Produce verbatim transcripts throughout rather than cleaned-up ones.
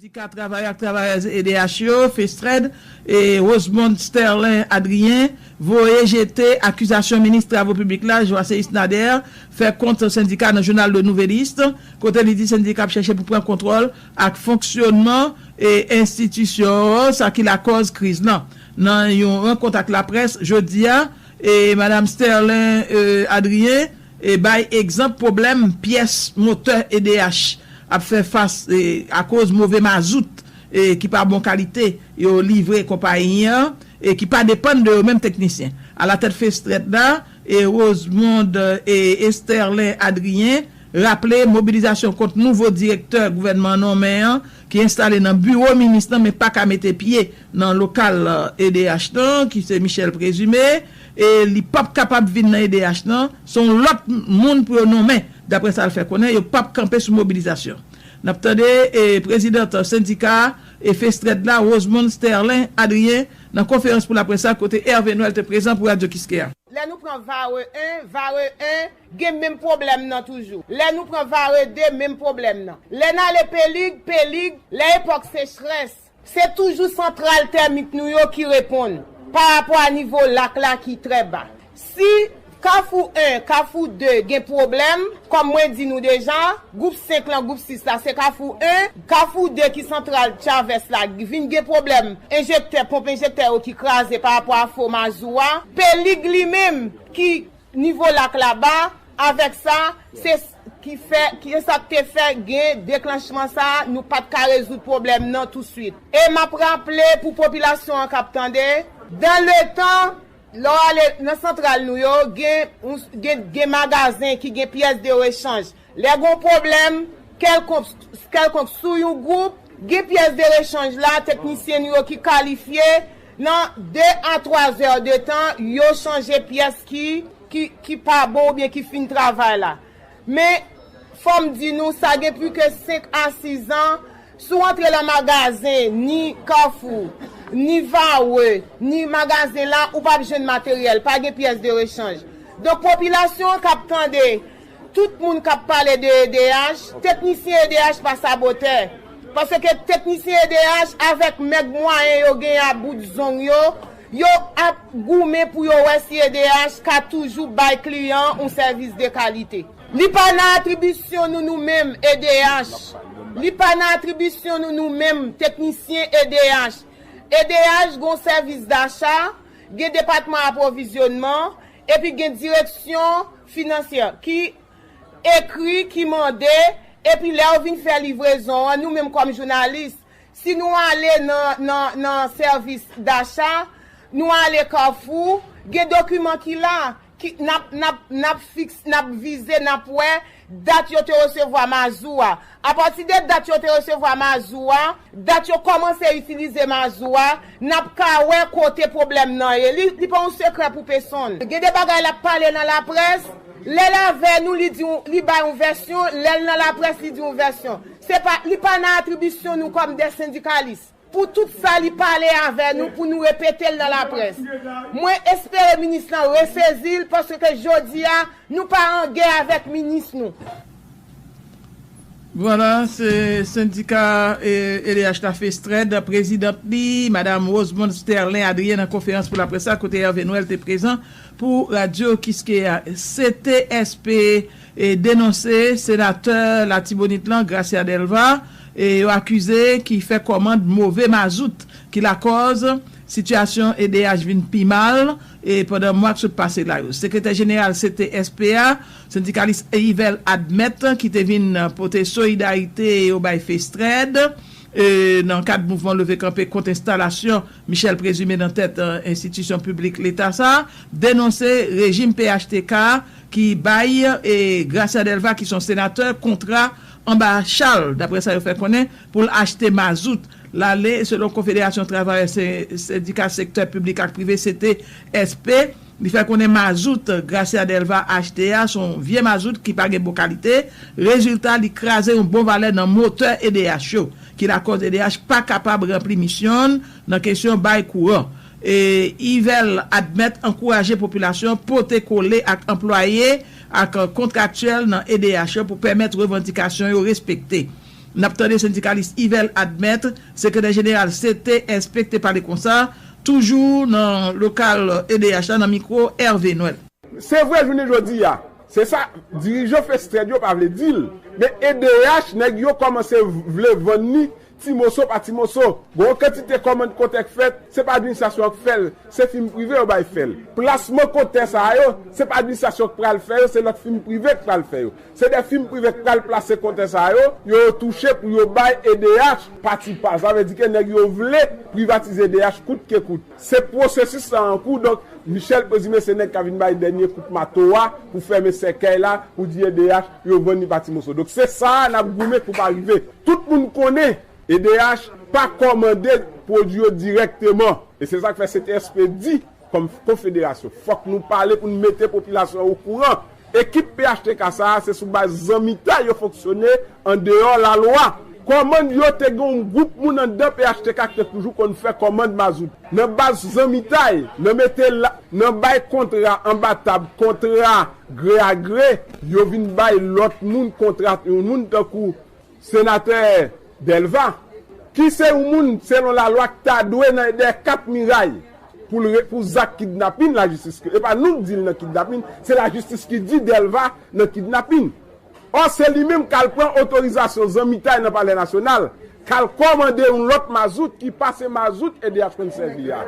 Sendika travayè ak travayèz E D H yo, Festred, e Rosemond Sterlin Adrien voye jete akizasyon minis travo piblik la, Joasséus Nader, fè kont sendika nan jounal Le Nouvelliste, kote li di sendika ap chèche pou pran kontwòl ak fonksyonman e enstitisyon, sa ki lakòz kriz lan. Nan yon rankont ak laprès jodi a, e Madam Sterlin e, Adrien e bay egzanp pwoblèm pyès motè E D H ap fè fas e, akoz move mazout e, ki pa bon kalite yo livre konpayi an e ki pa depann de yo menm teknisyen. Alatèt Festred la, e Rosemond e Esterlin Adrien raple mobilizasyon kont nouvo direktè gouvènman an nonmen an ki enstale nan biwo minis lan men pa ka mete pye nan lokal E D H lan ki se Michel Présumé, e li p ap kapab vin nan E D H lan, se yon lòt moun pou yo nonmen, daprè sa l fè konnen, yo p ap kanpe sou mobilizasyon. N ap tande e prezidant sendika e Festred la, Rosemond Sterlin Adrien, nan konferans pou laprès la kote Hervé Noël te prezan pou Radyo Kiskeya. Lè nou pran Vare en, Vare en gen menm pwoblèm nan toujou. Lè nou pran Vare de, menm pwoblèm nan. Lè n ale Pelig, Pelig, lè epòk sechrès, se toujou santral tèmik nou yo ki reponn pa rapò a nivo lak la ki trè ba. Si Kafou en, Kafou de gen pwoblèm, kòm mwen di nou deja, gwoup senk lan, gwoup sis la, se Kafou en, Kafou de ki santral Chavès la vin gen pwoblèm, enjektè, ponp enjektè yo ki kraze pa rapò a fo mazou a, Pelig li menm ki nivo lak la ba, avèk sa, se s- ki fè, ki se sa k te fè gen deklanchman sa, nou pa t ka rezoud pwoblèm nan touswit. E m ap raple pou popilasyon an k ap tande, dan le tan, lè w ale nan santral nou yo, gen, yon- gen, gen magazen ki gen pyès de rechanj. Lè gen yon pwoblèm kèlkonk, kèlkonk sou yon gwoup, gen pyès de rechanj la, teknisyen nou yo ki kalifye, nan de a twa zè de tan, yo chanje pyès ki, ki, ki pa bon oubyen ki fin travay la. Men, fò m di nou, sa gen pli ke senk a sis an, si w antre nan magazen, ni Kafou, ni Vare, ni magazen la, ou p ap jwenn materyèl, pa gen pyès de rechanj. Donk, popilasyon an k ap tande, tout moun k ap pale de E D H, teknisyen E D H pa sabotè. Paske teknisyen E D H, avèk mèg mwayen yo genyen a bout zong yo, yo ap goumen pou yo wè si E D H ka toujou bay kliyan an yon sèvis de kalite. Li pa nan atribisyon nou, nou menm E D H. Li pa nan atribisyon nou, nou menm teknisyen E D H. E D H gon sèvis dacha, gen depatman apwovizyònman, epi gen direksyon finansyè ki ekri, ki mande, epi lè yo vin fè livrezon an, nou menm kòm jounalis, si nou ale nan, nan, nan sèvis dacha, nou ale Kafou, gen dokiman ki la, ki, n ap, n ap, n ap fiks-, n ap vize, n ap wè dat yo te resevwa mazou a. Apati de dat yo te resevwa mazou a, dat yo kòmanse itilize mazou a, n ap ka wè kote pwoblèm nan ye. Li, li pa yon sekrè pou pesonn. Gen de bagay l ap pale nan laprès, lè l avè nou, li di yon, li bay yon vèsyon, lè l nan laprès, li di yon vèsyon. Se pa, li pa nan atribisyon nou kòm de sendikalis. Pou tout sa li pale avè nou, pou nou repete l nan laprès. Mwen espere minis lan resezi l, paske jodi a, nou pa an gè avèk minis nou. Vwala, se sendika e, E D H la Festred, prezidant li, Madam Rosemond Sterlin Adrien nan konferans pou laprès la, kote Hervé Noël te prezan pou Radyo Kiskeya. C T S P e, denonse senatè Latibonit lan, Gracia Delva, e yo akize ki fè kòmand move mazout ki lakòz sitiyasyon E D H vin pi mal e pandan mwa k sot pase la yo. Sekretè jeneral C T S P a, sendikalis Yvel Admet, ki te vin pote solidarite yo bay Festred, e, nan kad mouvman leve kanpe kont enstalasyon Michel Présumé nan tèt, e, enstitisyon piblik Leta sa a, denonse rejim P H T K ki bay, e, Gracia Delva, ki se yon senatè, kontra anba chal, daprè sa yo fè konnen, pou l achte mazout. L ale, selon Konfederasyon Travayè Se-, Sendika Sektè Piblik ak Prive, C T S P, li fè konnen mazout Gracia Delva achte a se yon vye mazout ki pa gen bon kalite. Rezilta, li kraze yon bon valè nan motè E D H yo, ki lakòz E D H pa kapab ranpli misyon l nan kesyon bay kouran. E Yvel Admet ankouraje popilasyon pote kole ak anplwaye ak kontraktyèl nan E D H yo pou pèmèt revandikasyon yo respekte. N ap tande sendikalis Yvel Admet, sekretè jeneral C T S P, ki te pale konsa, toujou nan lokal E D H la, nan mikwo Hervé Noël. Se vre, jounen jodi a, se sa dirijan Festred yo pa vle di l. Men E D H, nèg yo kòmanse vle vann li ti moso pa ti moso. Gon kantite kòmann kontè k fèt, se pa administrasyon an k fè l, se fim prive yo bay fè l. Plasman kontè sa yo, se pa administrasyon k pral fè yo, se lòt fim prive k pral fè yo. Se de fim prive k pral plase kontè sa yo, yo, yo touche pou yo bay E D H pati pa l. Sa vle di ke nèg yo vle privatize E D H kout ke kout. Se pwosesis la an kou, donk, Michel Présumé se nèg k ap vin bay dènye kout mato a pou fèmen sèkèy la, pou di E D H, yo vann li pa ti moso. Donk, se sa a n ap goumen pou pa rive. Tout moun konnen E D H pa kòmande pwodui yo dirèkteman. E se sa k fè C T S P di, kòm konfederasyon, fòk nou pale pou n mete popilasyon an okouran. Ekip P H T K sa a, se sou baz zanmitay yo fonksyone andeyò lalwa. Kòmann yo te gen yon gwoup moun anndan P H T K ki te toujou konn fè kòmann mazout. Nan baz zanmitay, nan mete la, nan bay kontra anba tab, kontra gre a gre, yo vin bay lòt moun kontra, yon moun tankou Senatè Delva, ki se yon moun, selon lalwa, ki ta dwe nan dèyè kat miray pou l re-, pou zak kidnapin, lajistis ki, e pa nou k di l nan kidnapin, se lajistis ki di Delva nan kidnapin. Ò, se li menm k al pran otorizasyon zanmitay nan Palè Nasyonal, k al kòmande yon lòt mazout ki pa se mazout E D H konn sèvi a.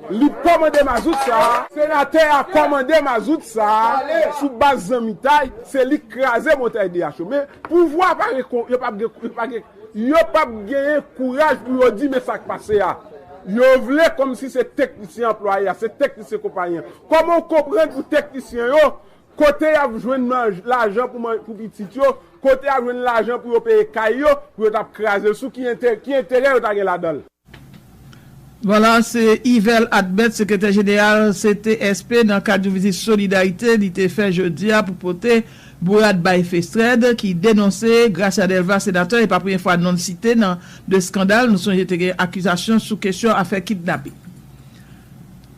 Li kòmande mazout sa a, senatè a kòmande mazout sa a sou baz zanmitay, se li k kraze motè E D H yo. Men pouvwa pa gen kon-, yo p ap gen, yo p ap gen, yo p ap genyen kouraj pou yo di men sa k pase a. Yo vle kòmsi se teknisyen anplwaye a, se teknisyen konpayi an. Kòman w konprann pou teknisyen yo, kote y ap jwenn manj-, lajan pou man-, pou pitit yo, kote y ap jwenn lajan pou yo peye kay yo, pou yo t ap kraze l sou ki enterè, ki enterè yo ta gen ladan l? Vwala, se Yvel Admet, sekretè jeneral C T S P, nan kad yon vizit solidarite li te fè jodi a pou pote bourad bay Festred, ki denonse Gracia Delva, senatè, e pa premye fwa non l site nan de eskandal. Nou sonje te gen akizasyon sou kesyon afè kidnapin.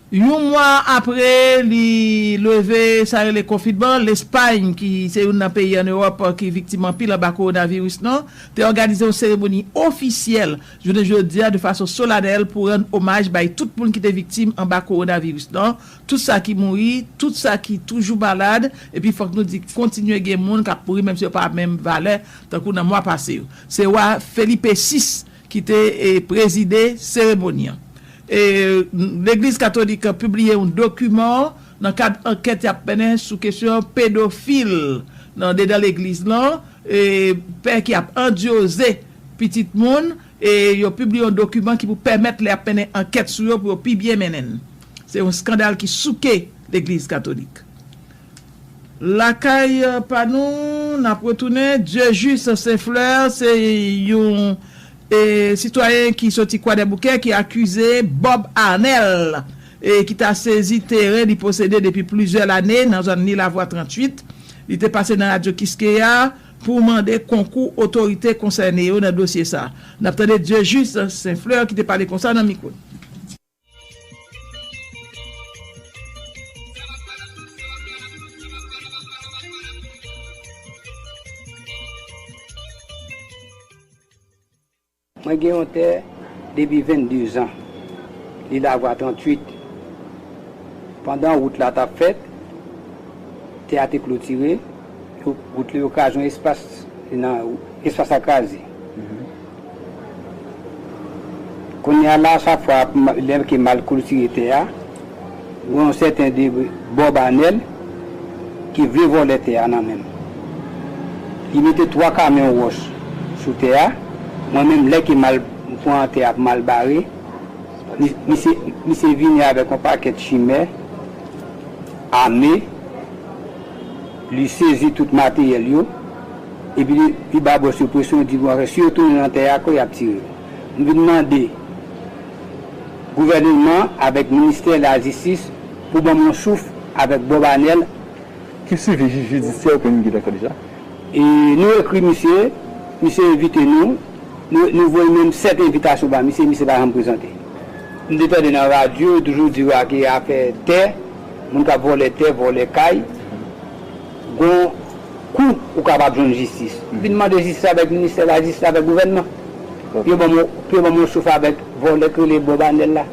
Yon mwa apre li leve sa rele konfinman, Lespay, ki se youn nan peyi ann Ewòp ki viktim anpil anba kowonaviris lan, te òganize yon seremoni ofisyèl jounen jodi a de fason solanèl pou rann omaj bay tout moun ki te viktim anba kowonaviris lan, tout sa ki mouri, tout sa ki toujou malad, epi fòk nou di kontinye gen moun k ap mouri menm si yo pa menm valè tankou nan mwa pase yo. Se wa Felipe sis ki te, e, prezide seremoni an. E, Legliz Katolik pibliye yon dokiman nan kad ankèt y ap mennen sou kesyon pedofil nan dedan legliz lan, e, pè ki ap andyoze pitit moun, e yo pibliye yon dokiman ki pou pèmèt lè y ap mennen ankèt sou yo pou yo pi byen mennen l. Se yon eskandal ki souke Legliz Katolik. Lakay, eh, pa nou, n ap retounen. Dieujus Saint Fleur, se yon, eh, sitwayen ki soti Kwadèboukè ki akize Bob Arnel, eh, ki ta sezi teren li posede depi plizyè lane nan zòn Lilavwa tranntuit. Li te pase nan Radyo Kiskeya pou mande konkou otorite konsène yo nan dosye sa. N ap tande Dieujus Saint Fleur ki te pale konsa nan mikwo n. Mwen gen yon tè depi vennde zan. Li Lavwa tranntuit. Pandan wout la t ap fèt, tè a te klotire, yo, wout la, yo kraze yon espas nan espas la kraze. Kounye a la, chak fwa lè ke m al klotire tè a, gen yon sèten de Bob Arnel ki vle vòlè tè a nan men m. Li mete twa kamyon wòch sou tè a. Mwen menm, lè ke m al pran tè a pou m al bare, mi-, misye, misye vini avèk yon pakèt chimè ame, li sezi tout materyèl yo, epi li, li ba bòs yo presyon, li di, bon, si yo tounen nan tè a ankò, y ap tire. M vin mande gouvèneman avèk ministè lajistis pou ban m yon souf avèk Bob Arnel. Ki swivi jidisyè ou konnen gentan fè deja? E nou ekri misye, misye envite nou, nou, nou voye menm sèt envitasyon ba misye, misye pa janm prezante. M te tande nan radyo, yo toujou di yo ake afè tè, moun k ap vòlè tè, vòlè kay. Gon kou Ou kapab jwenn jistis. Vin mande jistis avèk ministè lajistis, avèk gouvènman. Pou yo ban m, pou yo ban m yon souf avèk vòlè k rele Bob Anèl la.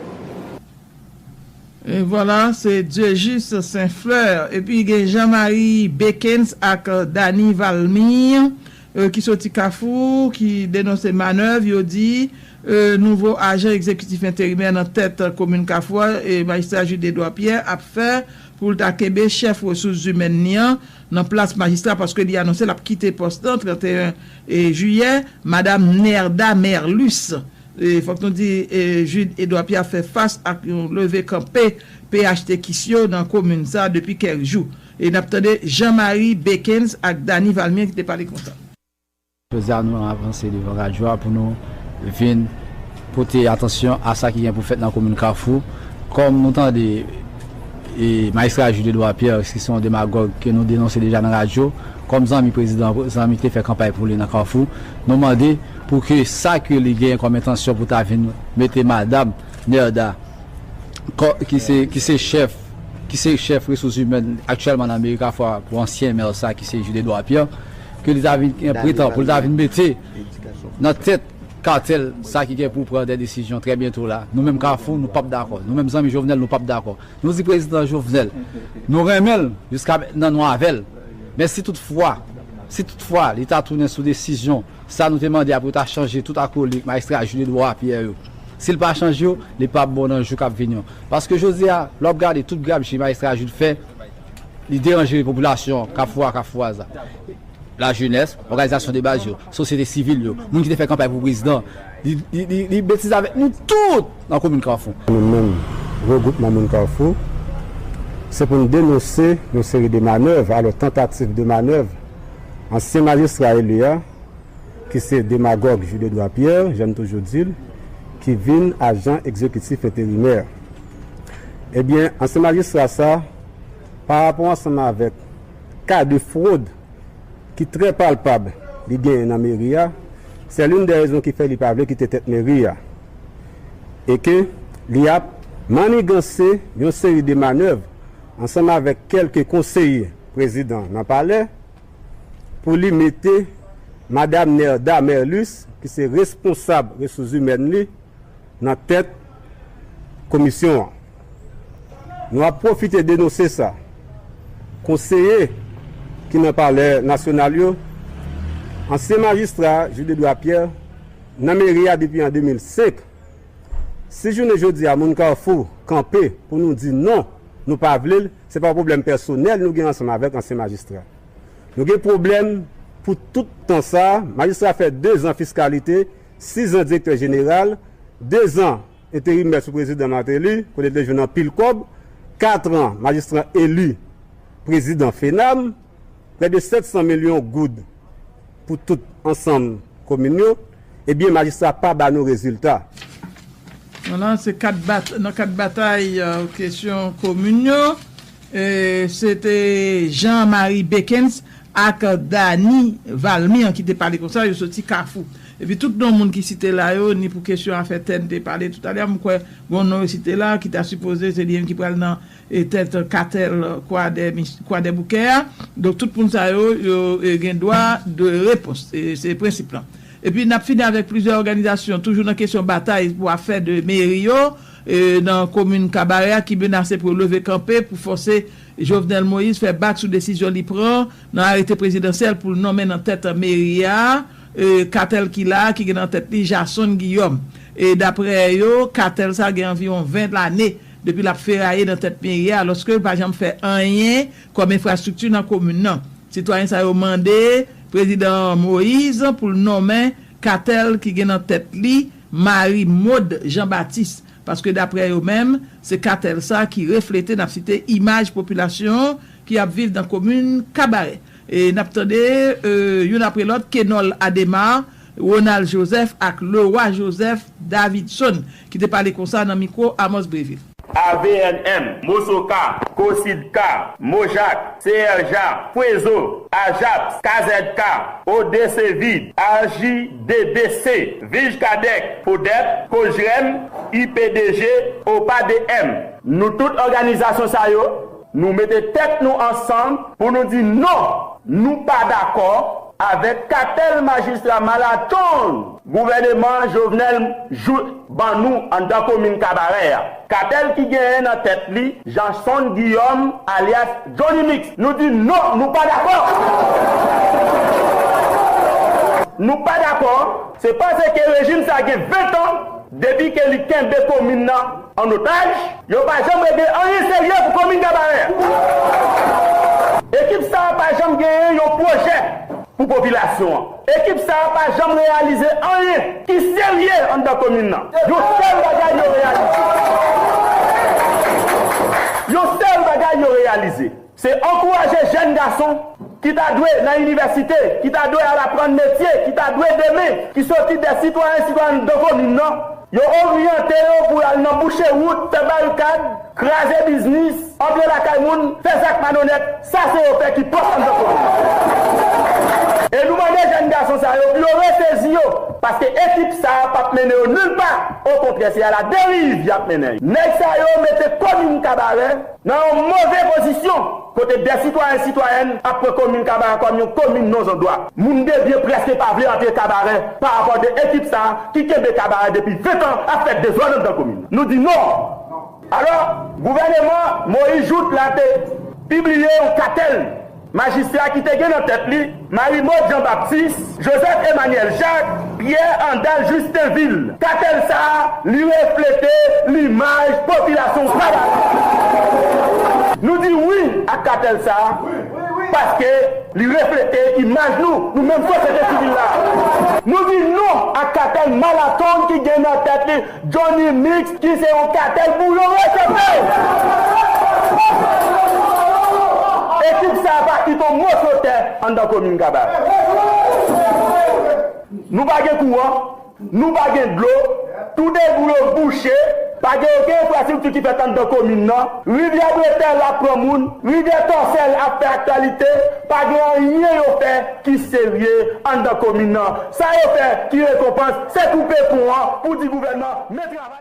E vwala, se Dieujuste Saint Fleur. Epi gen Jean Marie Bekens ak Dany Valmir, e, ki soti Kafou, ki denonse manèv, yo di, e, nouvo ajan egzekitif enterimè nan tèt komin Kafou a, e, majistra Jude Edouard Pierre ap fè pou l ta kenbe chèf resous imèn li an nan plas majistra, paske li anonse l ap kite pòs lan trannteyen, e, jiyè, Madam Nerda Merlus. E, fòk nou di, e, Jude Edouard Pierre ap fè fas ak yon leve kanpe P H T kis yo nan komin sa depi kèk jou. E n ap tande Jean Marie Bekens ak Dany Valmir ki te pale konsa. Jodi a nou avanse devan radyo a pou nou vin pote atansyon a sa ki gen pou fèt nan komin Kafou. Kòm nou tande, e, majistra Jude Edouard Pierre, ki se yon demagòg ke nou denonse deja nan radyo, kòm zanmi prezidan, zanmi ki te fè kanpay pou li nan Kafou, nou mande pou ke sa ke li genyen kòm entansyon pou ta vin mete madanm Nerda, ki se, ki se chèf, ki se chèf resous imèn aktyèlman nan meri Kafou a pou ansyen mè sa ki se Jude Edouard Pierre, ke li ta vin pretan pou li ta vin mete nan tèt katèl sa ki gen pou pran de desizyon trè byento la. Nou menm Kafou, nou p ap dakò. Nou menm zanmi Jovenel, nou p ap dakò. Nou di prezidan Jovenel, nou renmen l, jiska mentnan nou avè l. Men si toutfwa, si toutfwa li ta tounen sou desizyon sa nou te mande a pou yo ta chanje tout akolit majistra Jude Edouard Pierre yo, si l pa chanje yo, li p ap bon nan jou k ap vini yo. Paske jodi a, lè w ap gade tout grapji majistra Jude fè, li deranje popilasyon Kafou a, Kafou a sa. Lajenès, òganizasyon de baz yo, sosyete sivil yo, moun ki te fè kanpay pou prezidan, li, li, li, li betize avèk nou tout nan komin Kafou. Nou menm, regwoupman moun Kafou, se pou n denonse yon seri de manèv, alò tantativ de manèv, ansyen majistra eli a, ki se demagòg Jude Edouard Pierre, jan m toujou di l, ki vin ajan egzekitif enterimè. Ebyen, ansyen majistra sa, pa rapò ansanm avèk ka de fwod ki trè palpab li genyen nan meri a, se l'une des raisons ki fè li pa vle kite tèt meri a, e ke li ap maniganse yon seri de manèv ansanm avèk kèlke konseye prezidan nan palè pou li mete Madam Nerda Merlus, ki se responsab resous imèn li, nan tèt komisyon an. Nou ap pwofite denonse sa. Konseye ki nan Palè Nasyonal yo, ansyen majistra Jude Edouard Pierre nan meri a depi an de mil senk. Si jounen jodi a moun Kafou kanpe pou nou di non, nou pa vle l, se pa pwoblèm pèsonèl nou gen ansanm avèk ansyen majistra. Nou gen pwoblèm pou tout tan sa a, majistra fè dezan fiskalite, sizan direktè jeneral, dezan enterimè sou prezidan Martelly, kote l te jwenn anpil kòb, katran majistra eli prezidan FENAM, prè de sèt san milyon goud pou tout ansanm komin yo, ebyen majistra pa ba nou rezilta. Vwala, se kat bat, nan kat batay kesyon komin yo, e, se te Jean Marie Bekens ak Dany Valmir ki te pale konsa, yo soti Kafou. Epi tout non moun ki site la yo, ni pou kesyon afè tè n te pale toutalè, m kwè gon non yo site la ki ta sipoze se li menm ki pral nan e tèt katèl Kwadèboukè a. Donk tout moun sa yo, yo gen dwa de repons. Se prensip lan. Epi n ap fini avèk plizyè òganizasyon, toujou nan kesyon batay pou afè de meri yo, nan komin Kabarè a, ki menase pou yo leve kanpe pou fòse Jovenel Moïse fè bak sou desizyon li pran nan arete prezidansyèl pou l nonmen nan tèt meri a, katèl ki la a, ki gen nan tèt li Jason Guillaume. E daprè yo, katèl sa gen anviwon ven lane depi l ap feraye nan tèt meri a, alòske l pa janm fè anyen kòm enfrastrikti nan komin nan. Sitwayen sa yo mande prezidan Moïse pou l nonmen katèl ki gen nan tèt li Marie Maude Jean Baptiste, paske daprè yo menm, se katèl sa ki reflete, n ap site, imaj popilasyon ki ap viv nan komin Kabarè. E n ap tande, e, youn apre lòt, Kenol Adhémar, Ronald Joseph ak Leroy Joseph Davidson, ki te pale konsa nan mikwo Amos Brévil. A V N M, Mosoka, Kosidka, Mojak, C R J A, Fwezo, Ajaps, K Z K, O D C Vid, A J D D C, Vijkadek, Kodep, Kojrem, I P D G, Opa D M. Nou tout òganizasyon sa yo, nou mete tèt nou ansanm pou nou di non Nou pa dakò avèk katèl majistra malatchong gouvèneman Jovenel jou-, ban nou anndan komin Kabarè a. Katèl ki genyen nan tèt li Jeanson Guillaume alyas Johnny Mix. Nou di non, nou pa dakò. Nou pa dakò. Se paske rejim sa gen ven tan depi ke li kenbe komin nan an otaj, yo pa janm regle anyen serye pou komin Kabarè. Ekip sa a pa janm genyen yon pwojè pou popilasyon an. Ekip sa a pa janm reyalize anyen ki serye anndan komin nan. Yon sèl bagay yo reyalize. Yon sèl bagay yo reyalize. Se ankouraje jèn gason ki ta dwe nan inivèsite, ki ta dwe al aprann metye, ki ta dwe demen, ki soti de sitwayen, sitwayèn anndan komin nan, yo oryante yo pou y al nan bouche wout, fè barikad, kraze biznis, antre lakay moun, fè zak malonèt, sa se yo fè ki pwòp anndan komin nan. E nou mande jèn gason sa yo pou yo resezi yo, paske ekip sa a p ap mennen yo nilpa, okontrè se a la deriv y ap mennen yo. Nèg sa yo mete komin Kabarè nan yon move pozisyon, kote de sitwayen sitwayèn ap pran komin Kabarè kòm yon komin non zandwa. Moun de byen prèske pa vle antre Kabarè pa rapò de ekip sa a ki kenbe Kabarè depi ven tan ap fè dezòd anndan komin. Nou di non! Alò, gouvèneman Moïse Jouthe la te pibliye yon katèl majistra ki te gen nan tèt li Marie Maud Jean Baptiste, Joseph Emmanuel Jacques, Pierre Andal Justinvil. Katèl sa a, li reflete limaj popilasyon Kabarè. Nou di wi ak katèl sa a, paske li reflete imaj nou, nou menm sosyete sivil la. Nou di non ak katèl malatchong ki gen nan tèt li Johnny Mix, ki se yon katèl bouyon resepe. Ekip sa a pa kite yon moso tè anndan komin Kabarè. Nou pa gen kouran, nou pa gen dlo, tout debou yo bouche, pa gen okenn enfrastrikti ki fèt anndan komin nan. Rivyè Bretèl ap pran moun, rivyè Tòsèl ap fè aktyalite, pa gen anyen yo fè ki serye anndan komin nan. Sa yo fè ki rekonpans, se koupe pon an pou di gouvènman men travay.